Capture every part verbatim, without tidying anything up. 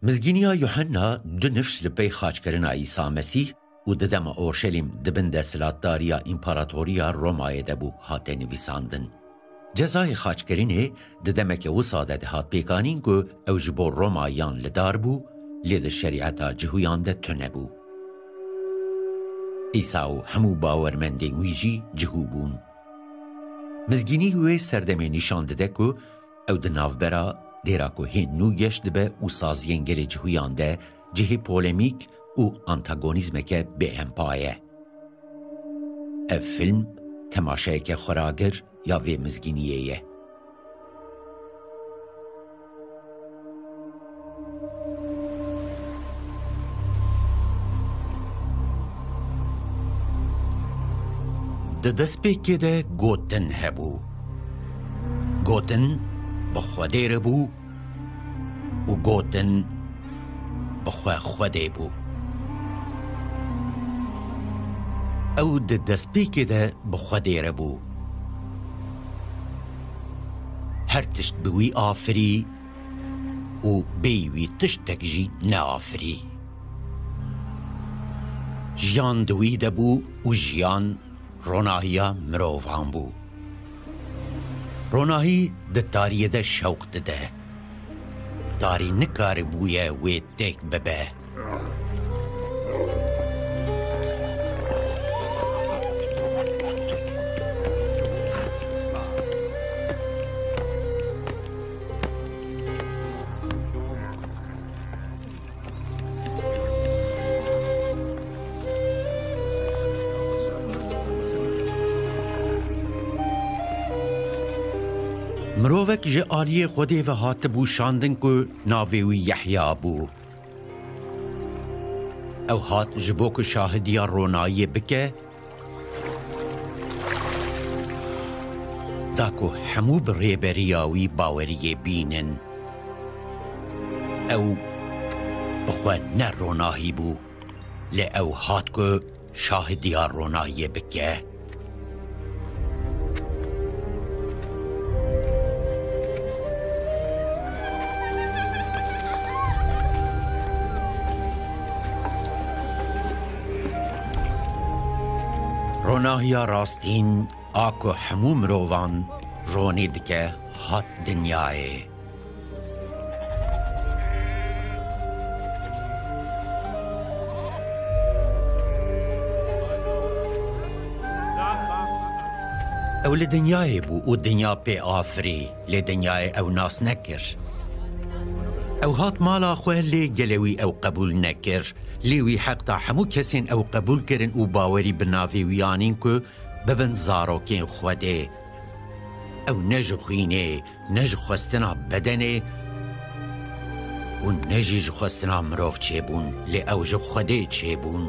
Mizgîniya Yuhenna du nifş li pey xaçkirina Îsa Mesîh û di dema Orşelîm di bin desthilatdariya Împaratoriya Romayê de bû hate nivîsandin. Cezayê xaçkirinê di demeke wisa de dihat pêkanîn ku ew ji bo Romayiyan li dar bû, lê di şerîeta Cihûyan de tune bû. Îsa û hemû bawermendên wî jî Cihû bûn. Mizgînî wê serdemê nîşan dide ku ew di navbera dêra ku hê nû geş dibe û saziyên gelê Cihûyan de cihê polemîk û antagonîzmeke bêhempa ye. Ev fîlm temaşeyeke xweragir ya vê mizgîniyê ye. Di destpêkê de gotin hebû. Gotin bi Xwedê re bû û gotin bi xwe Xwedê bû. Ew di destpêkê de bi Xwedê re bû. Her tişt bi wî afirî û bêyî wî tiştek jî neafirî. Jiyan di wî de bû û jiyan ronahiya mirovan bû. Ronahî di tariyê de şewq dide. Tarî nikaribûye wê têk bibe. Mirovek ji aliyê Xwedê ve hatibû şandin ku navê wî Yehya bû. Ew hat ji bo ku şahidiya ronahiyê bike, da ku hemû bi rêberiya wî baweriyê bînin. Ew bi xwe ne ronahî bû, lê ew hat ku şahidiya ronahiyê bike. Ronahiya rastîn a ku hemû mirovan ronî dike, hat dinyayê. Ew li dinyayê bû û dinya pê afirî, lê dinyayê ew nas nekir. Ew hat mala xwe, lê gelê wî ew qebûl nekir. Lê wî heqta hemû kesên ew qebûl kirin û bawerî bi navê wî anîn ku bibin zarokên Xwedê. Ew ne ji xwînê, ne ji xwestina bedenê û ne jî ji xwestina mirov çêbûn, lê ew ji Xwedê çêbûn.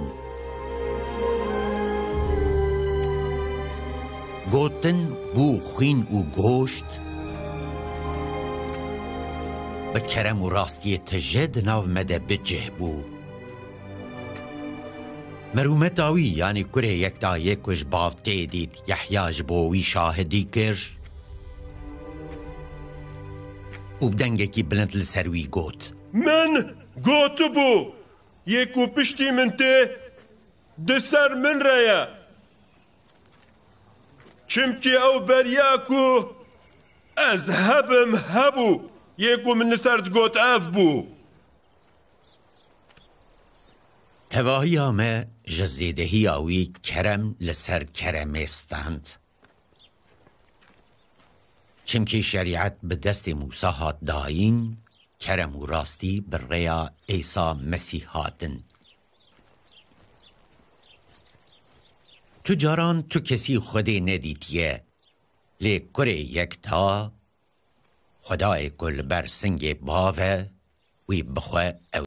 Gotin bû xwîn û goşt, bi kerem û rastiyê tije di nav me de bi cih bû. Merûmeta wî, yanî kurê yekta yê ku ji bav tê dît, Yehya ji bo wî şahidî kir û bi dengekî bilind li ser wî got: Min gotibû, yê ku piştî min tê, di ser min re ye. Çimkî ew beriya ku ez hebim hebû, yê ku min li ser digot ev bû. Tevahiya me ji zêdehiya wî kerem li ser keremê stand. Çimkî şerîet bi destê Mûsa hat dayîn, kerem û rastî bi rêya Îsa Mesîh hatin. Tu caran tu kesî Xwedê nedîtiye, lê kurê yekta, Xwedayê ku li ber singê bav e, wî bi xwe ew